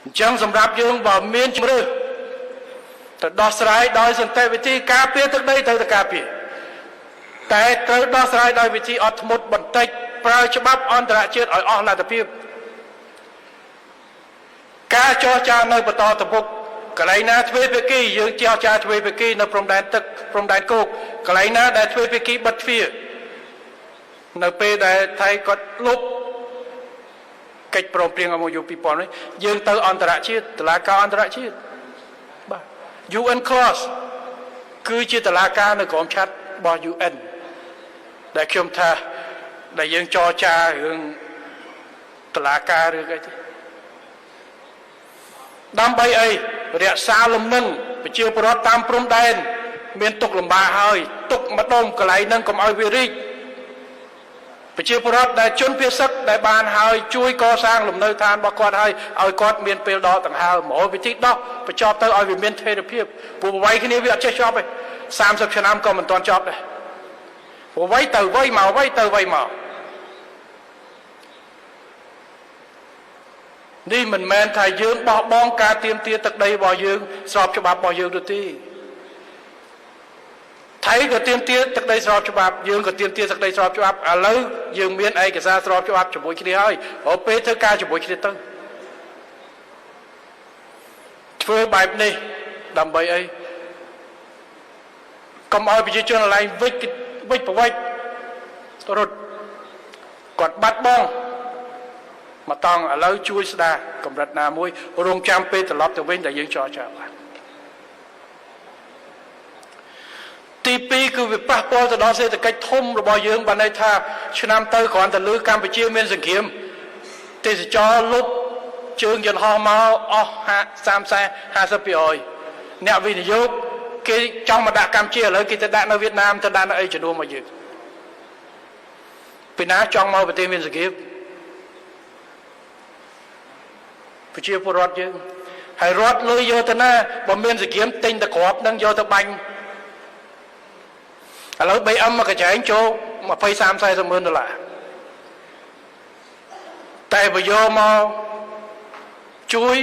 អញ្ចឹងសម្រាប់យើងបើមានជំរឿទៅដោះស្រាយដោយសន្តិវិធីការពារទឹកដីត្រូវតែការពារតែត្រូវដោះស្រាយដោយវិធីអត់ធ្មត់បន្តិចប្រើច្បាប់អន្តរជាតិឲ្យអស់លទ្ធភាពការចរចានៅបន្តទៅមុខកន្លែងណាទ្វេភាគីយើងចរចាទ្វេភាគីនៅព្រំដែនទឹកព្រំដែនគោកកន្លែងណាដែលទ្វេភាគីបិទទ្វារនៅពេលដែលថៃគាត់លុបកិច្ចព្រមព្រៀង MOU 2000នេះយើងទៅអន្តរជាតិតុលាការអន្តរជាតិបាទ UN Clause គឺជាតុលាការនៅក្រោមឆត្ររបស់ UN ដែលខ្ញុំថាដែលយើងចរចារឿងតុលាការឬអីទេដើម្បីអីរក្សាលំនឹងប្រជាពលរដ្ឋតាមព្រំដែនមានទុកលំបាកហើយទុកម្ដុំកន្លែងហ្នឹងកុំឲ្យវារីកប្រជាពលរដ្ឋដែលជនភៀសសឹកដែលបានហើយជួយកសាងលំនៅឋានរបស់គាត់ហើយឲ្យគាត់មានពេលដកដង្ហើមមកវិធីដោះបញ្ចប់ទៅឲ្យវាមានថេរភាពព្រោះវាយគ្នាវាអត់ចេះចប់ទេ30ឆ្នាំក៏មិនទាន់ចប់ដែរព្រោះវាយទៅវាយមកវាយទៅវាយមកនេះមិនមែនថាយើងបោះបង់ការទាមទារទឹកដីរបស់យើងស្របច្បាប់របស់យើងនោះទេថៃក៏ទាមទារទឹកដីស្របច្បាប់យើងក៏ទាមទារទឹកដីស្របច្បាប់ឥឡូវយើងមានឯកសារស្របច្បាប់ជាមួយគ្នាហើយដល់ពេលធ្វើការជាមួយគ្នាទៅធ្វើបែបនេះដើម្បីអីកុំឲ្យប្រជាជនឡើងវិច្ចវិច្ចប្រវិច្ចរត់គាត់បាត់បង់មកតង់ឥឡូវជួយស្ដារកម្រិតណាមួយរងចាំពេលត្រឡប់ទៅវិញដែលយើងចរចាបានទី2គឺវាប៉ះពាល់ទៅដល់សេដ្ឋកិច្ចធំរបស់យើងបានន័យថាឆ្នាំទៅគ្រាន់តែលើកម្ពុជាមានសង្គ្រាមទេសចរលុបជើងយន្តហោះមកអស់30 40 50%អ្នកវិនិយោគគេចង់មកដាក់កម្ពុជាឥឡូវគេទៅដាក់នៅវៀតណាមទៅដាក់នៅអីជំនួសមកយើងពីណាចង់មកប្រទេសមានសង្គ្រាមប្រជាពលរដ្ឋយើងហើយរដ្ឋលុយយកទៅណាបើមានសង្គ្រាមទិញតែគ្រាប់នឹងយកទៅបាញ់ឥឡូវ BM មកកញ្ចែងចូល20 30 40ម៉ឺនដុល្លារតែបើយកមកជួយ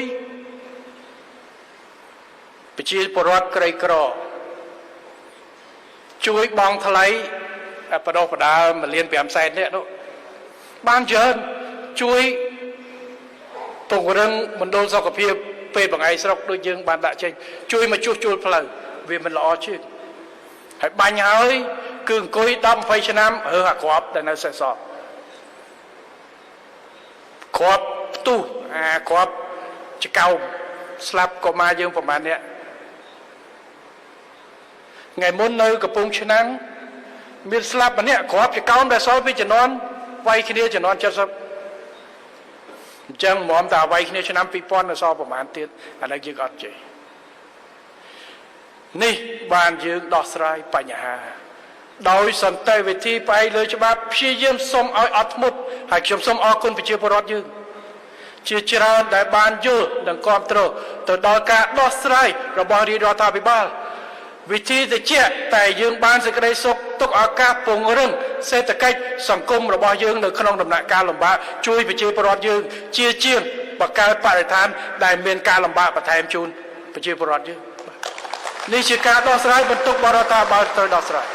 ប្រជាពលរដ្ឋក្រីក្រជួយបង់ថ្លៃបដោះបដាល1.5 លាននាក់នោះបានច្រើនជួយពង្រឹងមណ្ឌលសុខភាពពេលបង្អៃស្រុកដូចយើងបានដាក់ចេញជួយមកជួសជុលផ្លូវវាមិនល្អជាងហើយបាញ់ហើយគឺអង្គុយ10 20ឆ្នាំរើអាគ្រាប់ដែលនៅសេសសល់គ្រាប់ផ្ទុះអាគ្រាប់ចកោមស្លាប់កុមារយើងប្រហែលអ្នកថ្ងៃមុននៅកំពង់ឆ្នាំងមានស្លាប់ម្នាក់គ្រាប់ចកោមដែលសល់ពីជំនាន់វាយគ្នាជំនាន់70អញ្ចឹងមុំតាវាយគ្នាឆ្នាំ2000នៅសល់ប្រហែលទៀតអានេះយើងអត់ចេះនេះបានយើងដោះស្រាយបញ្ហាដោយសន្តិវិធីផ្អែកលើច្បាប់ព្យាយាមសុំឲ្យអត់ធ្មត់ហើយខ្ញុំសូមអរគុណប្រជាពលរដ្ឋយើងជាច្រើនដែលបានយល់និងគ្រប់គ្រងទៅដល់ការដោះស្រាយរបស់រាជរដ្ឋាភិបាលវិធីតិចតែយើងបានសេចក្តីសុខទុកឱកាសពង្រឹងសេដ្ឋកិច្ចសង្គមរបស់យើងនៅក្នុងដំណាក់កាលលំបាកជួយប្រជាពលរដ្ឋយើងជាជាងបង្កើតបរិស្ថានដែលមានការលំបាកបន្ថែមជូនប្រជាពលរដ្ឋយើងនេះជាការដោះស្រាយបន្ទុកបរដ្ឋាភិបាលត្រូវដោះស្រាយ